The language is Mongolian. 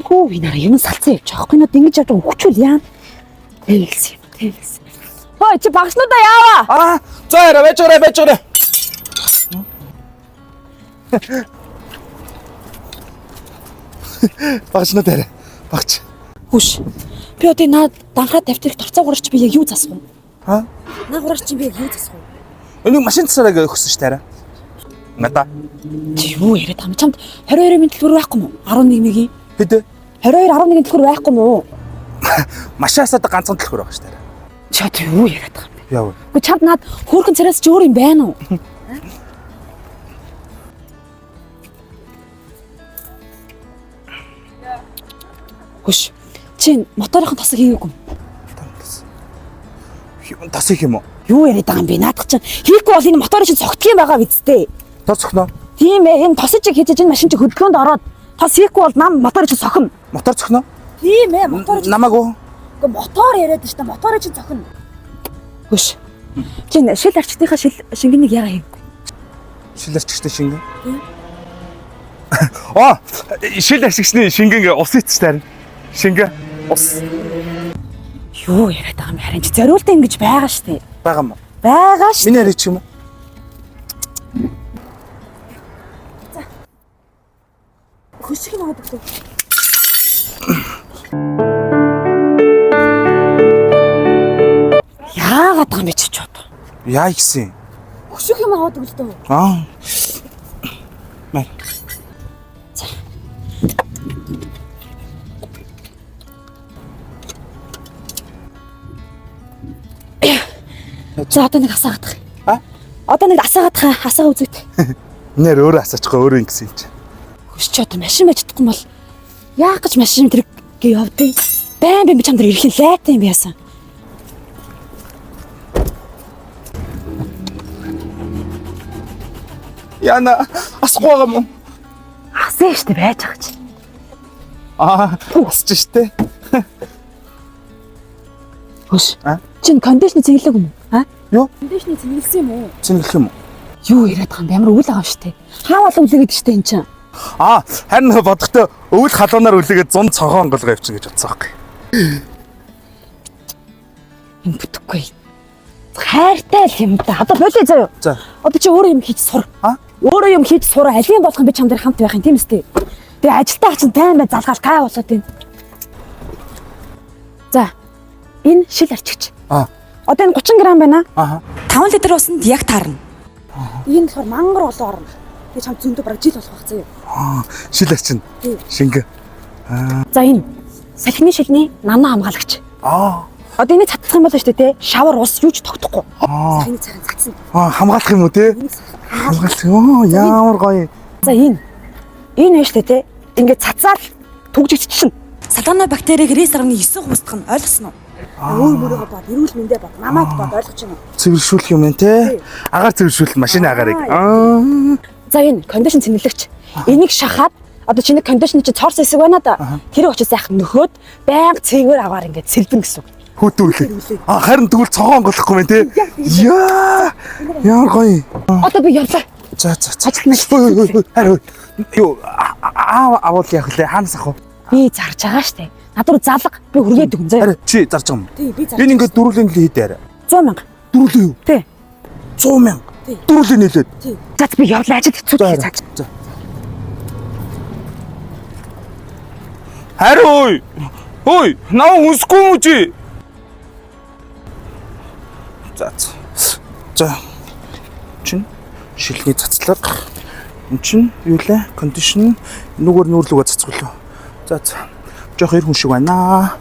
Хүү би нараа юм салцсан явж байгаа хгүй над ингэж явж байгаа өгчүүл яа. Тэгэлсэн юм тэгэлсэн. Хой чи багшнуудаа яаваа. Аа, за яриа байж байгаарай, байж байгаарай. Багш надад яриа. Багш. Хүш. Би одоо наад данхаа давтарх торцоо гурч би яг юу засах вэ? Аа? Наа гурч чи би яг юу засах вэ? Энийг машин засараа гэж өгсөн ш тарай. Надаа. Чи юу яриад байгаа юм? Чамд 22 минь төлхөр байхгүй мó? 11 мөгийн. Хэдэ? 22 11 төлхөр байхгүй мó? Машин асаад ганцхан төлхөр байгаа ш тарай. Чи одоо юу яриад байгаа юм бэ? Яа вэ? Үгүй чамд наад хөөрхөн царайс чи өөр юм байна уу? Хүш. Чи моторын тосог хийгээгүй юм. Тас их юм уу? Юу яриад байгаа юм бэ? Наадах чинь хийхгүй бол энэ моторын чинь цогтгох юм байгаа биз дээ. Тос цохно. Тийм ээ, энэ тосыг чи хийж энэ машин чи хөдөлгөөнд ороод тос хийхгүй бол нам мотор чинь сохино. Мотор цохно. Тийм ээ, мотор чинь Намаагүй. Үгүй мотор яриад шүү дээ. Моторыг чинь цохино. Хүш. Чи энэ шил арчтынхаа шил шингэнийг яага хийвгүй? Шил арчигчтай шингэн. Аа, шил арчигчны шингэн ус ицч тарина. Шингэн ус Юу яриад байгаа юм бэ? Харин чи зориултаа ингэж байгаа шүү дээ. байгаа юм уу? Байгаа шүү. Миний яриач юм уу? Хөшиг наваад өглөө. Яагаад байгаа юм бэ чи ч одоо? Яа гэсэн. Хөшиг юм аваад өглөө. Аа. Мэр. За одоо нэг асаагаадах. А? Одоо нэг асаагаадах, асаага үзүүт. Нэр өөрөө асаачихгүй өөрөө ингэсэн юм чи. Хөш чи одоо машин байж чадахгүй бол яах гэж машин тэр гээ явдیں۔ Байн байн би чам дээр ирэх юм лайтай юм яасан. Яна асахгүй байгаа юм уу? Асан штэ байж байгаа чи. Аа, асч штэ. Хөш. А? Чи кондишн цэнгэлээгүй юм уу? А? Юу? Кондишн цэнгэлсэн юм уу? Цэнгэлэх юм уу? Юу яриад байгаа юм бэ? Ямар үйл байгаа юм штэ. Хаа болон үлээгээд штэ эн чинь. Аа, харин бодохдоо өвөл халуунаар үлээгээд зун цонхоо онголгоо явчихна гэж бодсон байхгүй. Юм бүтэхгүй. Хайртай л юм да. Одоо болио заяа. За. Одоо чи өөрөө юм хийж сур. А? Өөрөө юм хийж сур. Алийн болох юм би чам дээр хамт байх юм тийм үстэй. Тэгээ ажилтаа чинь тайм бай залгаал гай болоод байна. За. Энэ шил арчигч. Аа. Одоо энэ 30 г байна. Аха. 5 литр усанд яг таарна. Энэ болохоор мангар олон орно. Тэгээ чам зөндөө бараг жил болох байх заяа. Аа, шил арчин. Тий. Шингэн. За энэ салхины шилний намаа хамгаалагч. Аа. Одоо энийг цацах юм бол шүү дээ те. Шавар ус юу ч тогтохгүй. Аа. Салхины цагаан цацна. Аа, хамгаалах юм уу те? Хамгаалах. Оо, ямар гоё. За энэ. Энэ байна шүү дээ те. Ингээд цацаал түгжигдчихнэ. Салона бактерийг 99.9 хустгах нь ойлгосон уу? Өөр мөрөөгөө бод, эрүүл мэндэ бод, намайг бод ойлгож байна уу? Цэвэршүүлэх юм байна те. Агаар цэвэршүүлэх машины агаарыг. Аа. За энэ кондишн цэнэглэгч. Энийг шахаад одоо чиний кондишн чинь цорс хэсэг байна да. Тэр очиж сайхан нөхөөд байнга цэвэр аваар ингээд сэлбэн гэсэн үг. Хүүтэн үлээ. Аа, харин тэгвэл цогоо онголохгүй мэн те. Яа. Ямар гоё. Одоо би явлаа. За за за. Ажилт мэл. Ой ой ой. Харин юу аа авал яах лээ? Хаанаас ах вэ? Би зарж байгаа штэ. Над руу залга би хүргээд өгөн заяа. Харин чи зарж байгаа юм. Тий, би зарж. Энэ ингээд дөрвөлийн нэлээ хэд яриа? 100 мянга. Дөрвөлийн юу? Тий. 100 мянга. Дөрвөлийн нэлээд. Тий. За би явлаа ажил хэцүү За. тий. За. Харин ой. Ой, наа хүсэхгүй юм уу чи? За. За. За. Чин шилний цацлага. Эн чин юу лээ? Кондишн нүгээр нүүрлүгөө цацглаа. За за. Жохо эр хүн шиг байна.